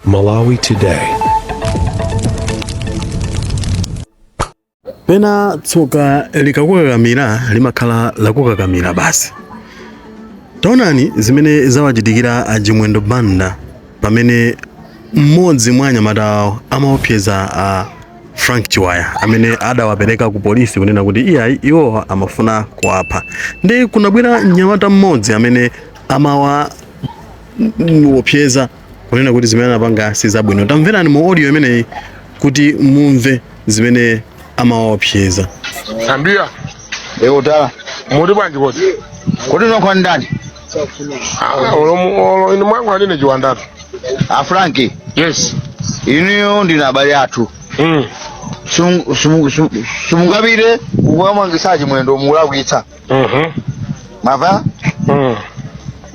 Malawi Today. Pena tsoka likakukakamira limakhala lakukakamira basi. Taonani zimene zawachitikira a Chimwendo Banda pamene mmodzi mwa anyamata awo amaopseza a Frank Chiwaya amene adawapereka ku polisi kunena kuti iyayi iwowa amafuna kuwapha. Ndi kunabwera mnyamata mmodzi amene amawaopseza kunena kuti zimene anapanga si zabwino. Tamverani mu audio imeneyi kuti mumve zimene amawaopseza. Ambia Ewo tala. Muli bwanji kodi? Kodi unayankhula ndani? Ah, olo olo inu mwangu aline chiwandatu. A Frank. Yes. Inuyo ndinu abale athu. Simungapite kukamangisa Chimwendo mukulakwitsa. Mwamva?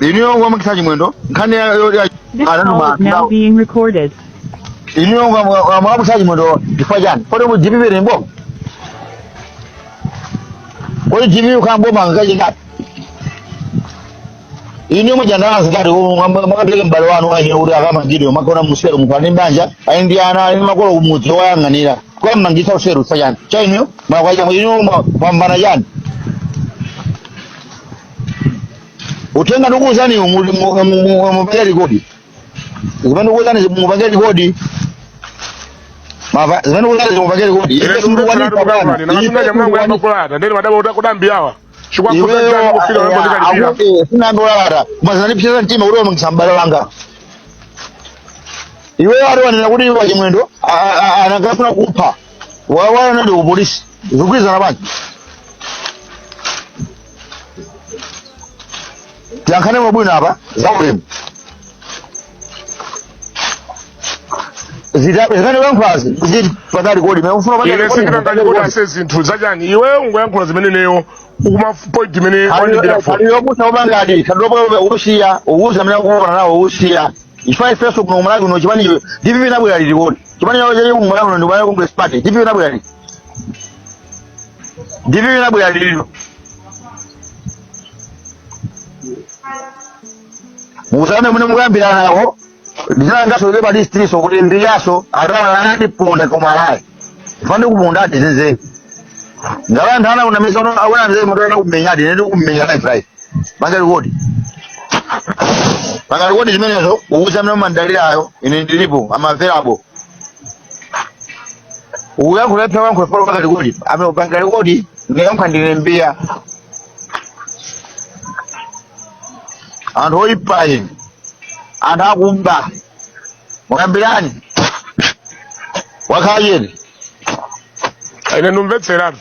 Inuyo kukamangisa Chimwendo nkhani ya ya This call is now being recorded. Inuyo mwamangisa Chimwendo chifukwa chani? Kodi mu DPP ni mboma? Kodi DPP kukhala mboma ngachingati? Inuyo mujandala zikati mwakapereka m'bale wanu wanyina kuti akamangidwe mwakaona musero munthu ali ndi banja ali ndi ana ali ndi makolo kumudzi woyang'anira kukamangisa usero chifukwa chani? Cha inuyo mwakwacha inuyo mwambana chani? Uthenga ndikuwuzani mupange record zimene ndikuwuzani mupange record mwamva zimene ndikuwuzani mupange record Ine ndikutsala bwana. Nakasunga chamwangu yamba kulata. Ndeni madaba utakudambiyawa. Chikwakuza chani kufika wembo ndikalipira. Sinambe ulalata koma zinandipsesa mtima kuti wamangisa m'bale wanga iweyo ati wanena kuti iwe Chimwendo anakafuna kupha wawana ndi kupolisi zikugwirizana bwanji tiyankhane mwabwino apa zaulemu zimene uyankhulazi zipanga record imene ufuna upanga Ine record, sindinanga upanga kuti record. ase zinthu zachani. Iwe ungoyankhula zimene neyo ukuma point imene wandimbira phone. Kali yokusa ubangadi kadopo usiya uwuza amene akuona nawo usiya ifa ifeso kuno kumalawi kuno chipani DPP inabwera liti kodi chipani chawo chali kumalawi kuno ndi Malawi Congress Party DPP inabwera liti DPP inabwera liti muzame mune mukuyambira nawo ndinangaso le pa kuti mbiyaso atawala koma alayi fandi kupondadi zenze ngala anthu ana kunamisa uno awona nze mutu ana kumenyadi ine ndikumenya live live panga record panga record zimenezo ukuza mne mandalirayo ine ndilipo amamverapo uyankhula pha wankhula palo panga record amene upanga record ndikuyankha ndine mbiya anthu oyipa inu anthu akumba mwakambirani wakhala chete Ine ndumvetseratu.